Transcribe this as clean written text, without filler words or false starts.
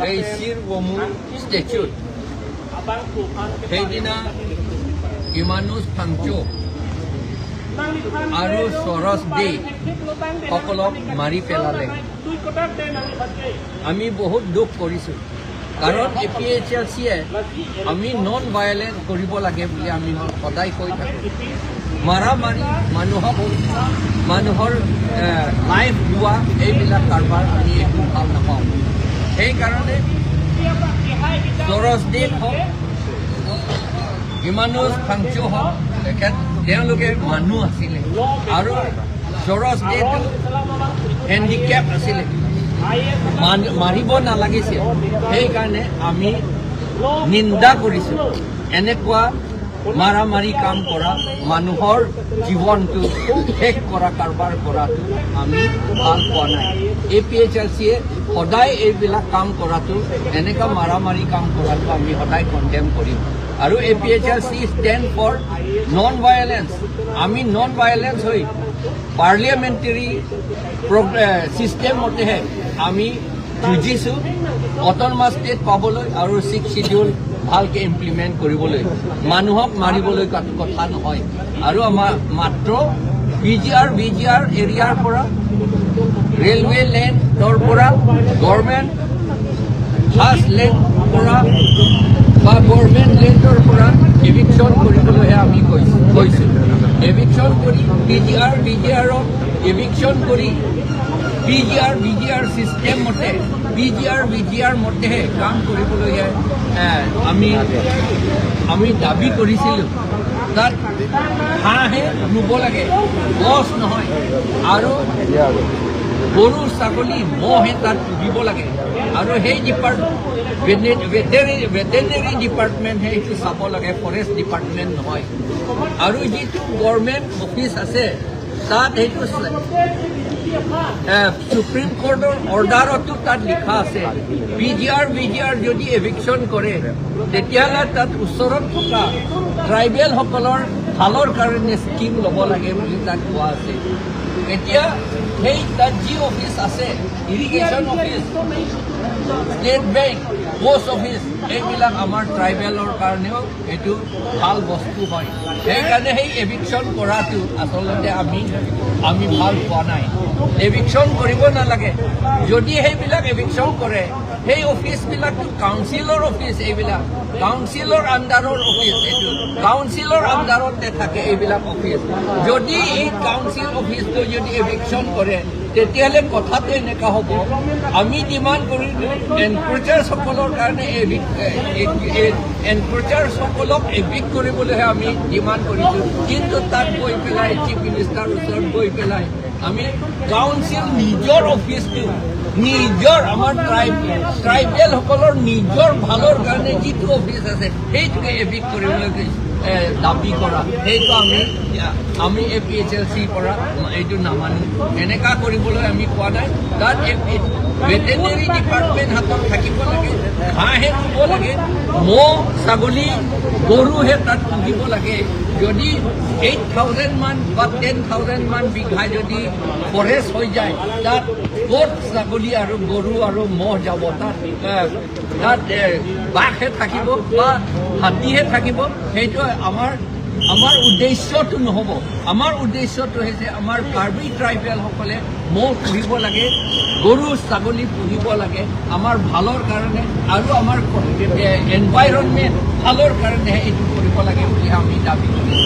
এই চিৰবমু ষ্টেচুত সেইদিনা ইমানুজ ফাংচো আৰু সৰস দে সকলক মাৰি পেলালে। আমি বহুত দুখ কৰিছোঁ, কাৰণ এপিএইচএলচিয়ে আমি নন ভায়লেণ্ট কৰিব লাগে বুলি আমি সদায় কৈ থাকোঁ। মাৰামাৰি, মানুহক মানুহৰ লাইফ লোৱা, এইবিলাক কাৰবাৰ আমি একো ভাল নাপাওঁ। সেইকাৰণে সৰস দেৱ হওক, ইমানুজ ফাংচু হওক, তেখেত তেওঁলোকে মানুহ আছিলে আৰু সৰস দেটো হেণ্ডিকেপ আছিলে, মাৰিব নালাগিছিল। সেইকাৰণে আমি নিন্দা কৰিছোঁ। এনেকুৱা মাৰামাৰি কাম কৰা, মানুহৰ জীৱনটো শেষ কৰা কাৰবাৰ কৰাটো আমি ভাল পোৱা নাই। এপিএইচএলচিয়ে সদায় এইবিলাক কাম কৰাটো, এনেকুৱা মাৰামাৰি কাম কৰাটো আমি সদায় কণ্ডেম কৰিম। আৰু APHLC stand for non violence। আমি নন ভায়লেন্স হৈ পাৰ্লিয়ামেণ্টাৰী ছিষ্টেম মতেহে আমি যুঁজিছোঁ অট'নমাছ ষ্টেট পাবলৈ আৰু ছিক্স চিডিউল ভালকৈ ইমপ্লিমেণ্ট কৰিবলৈ। মানুহক মাৰিবলৈ কথা নহয়। আৰু আমাৰ মাত্ৰ পিজিআৰ ভিজিআৰ এৰিয়াৰ পৰা, ৰেলৱে লেণ্ডৰ পৰা, গভৰ্ণমেণ্ট খাছ লেণ্ড পৰা বা গভৰ্ণমেণ্ট লেণ্ডৰ পৰা এভিকশ্যন কৰিবলৈহে আমি কৈছোঁ। এভিকশ্যন কৰি পিজিআৰ ভিজিআৰক এভিকশ্যন কৰি পিজিআৰ ভিজিআৰ ছিষ্টেম মতে, পিজিআৰ ভিজিআৰ মতেহে কাম কৰিবলৈহে আমি দাবী কৰিছিলোঁ। তাত ঘাঁহহে ৰুব লাগে, গছ নহয়, আৰু গৰু, ছাগলী, ম'হে তাত পুহিব লাগে। আৰু সেই ভেটেনেৰী ডিপাৰ্টমেণ্টহে সেইটো চাব লাগে, ফৰেষ্ট ডিপাৰ্টমেণ্ট নহয়। আৰু যিটো গভৰ্ণমেণ্ট অফিচ আছে, তাত সেইটো সুপ্ৰিম কোৰ্টৰ অৰ্ডাৰতো তাত লিখা আছে, পিজিআৰ ভিজিআৰ যদি এভিকশ্যন কৰে, তেতিয়াহ'লে তাত ওচৰত থকা ট্ৰাইবেলসকলৰ ভালৰ কাৰণে স্কিম ল'ব লাগে বুলি তাত কোৱা আছে। এতিয়া সেই তাত যি অফিচ আছে, irrigation office, state bank, post office, এইবিলাক আমাৰ ট্ৰাইবেলৰ কাৰণেও এইটো ভাল বস্তু হয়। সেইকাৰণে সেই এভিকশ্যন কৰাটো আচলতে আমি ভাল পোৱা নাই। এভিকশ্যন কৰিব নালাগে। যদি সেইবিলাক এভিকশ্যন কৰে, সেই অফিচবিলাকতো কাউন্সিলৰ অফিচ, এইবিলাক কাউন্সিলৰ আণ্ডাৰৰ অফিচ, এইটো কাউন্সিলৰ আণ্ডাৰতে থাকে এইবিলাক অফিচ। যদি এই কাউন্সিল অফিচটো যদি এভিকশ্যন কৰে, তেতিয়াহ'লে কথাটো এনেকুৱা হ'ব, আমি ডিমাণ্ড কৰিলোঁ এনক্ৰচাৰসকলৰ কাৰণে, এনক্ৰচাৰসকলক এভিক্ট কৰিবলৈহে আমি ডিমাণ্ড কৰিছোঁ। কিন্তু তাত গৈ পেলাই, চিফ মিনিষ্টাৰ ওচৰত গৈ পেলাই আমি কাউন্সিল নিজৰ অফিচটো, নিজৰ আমাৰ ট্ৰাইবেলসকলৰ নিজৰ ভালৰ কাৰণে যিটো অফিচ আছে, সেইটোকে এভিক্ট কৰিবলৈ দাবী কৰা, সেইটো আমি এপিএইচএলচিৰ পৰা এইটো নামানো। এনেকুৱা কৰিবলৈ আমি কোৱা নাই। তাত ভেটেনেৰী ডিপাৰ্টমেণ্ট হাতত থাকিব লাগে, ঘাঁহে ৰুব লাগে, ম'হ, ছাগলী, গৰুহে তাত পুহিব লাগে। যদি 8,000 মান বা 10,000 মান বিঘা যদি ফৰেষ্ট হৈ যায়, তাত ক'ত ছাগলী আৰু গৰু আৰু ম'হ যাব? তাত বাঘহে থাকিব বা হাতীহে থাকিব। সেইটো আমাৰ উদ্দেশ্যটো নহ'ব। আমাৰ উদ্দেশ্যটো হৈছে আমাৰ কাৰ্বি ট্ৰাইবেলসকলে ম'হ পুহিব লাগে, গৰু, ছাগলী পুহিব লাগে, আমাৰ ভালৰ কাৰণে আৰু আমাৰ এনভাইৰনমেণ্ট ভালৰ কাৰণেহে এইটো কৰিব লাগে বুলি আমি দাবী কৰিছোঁ।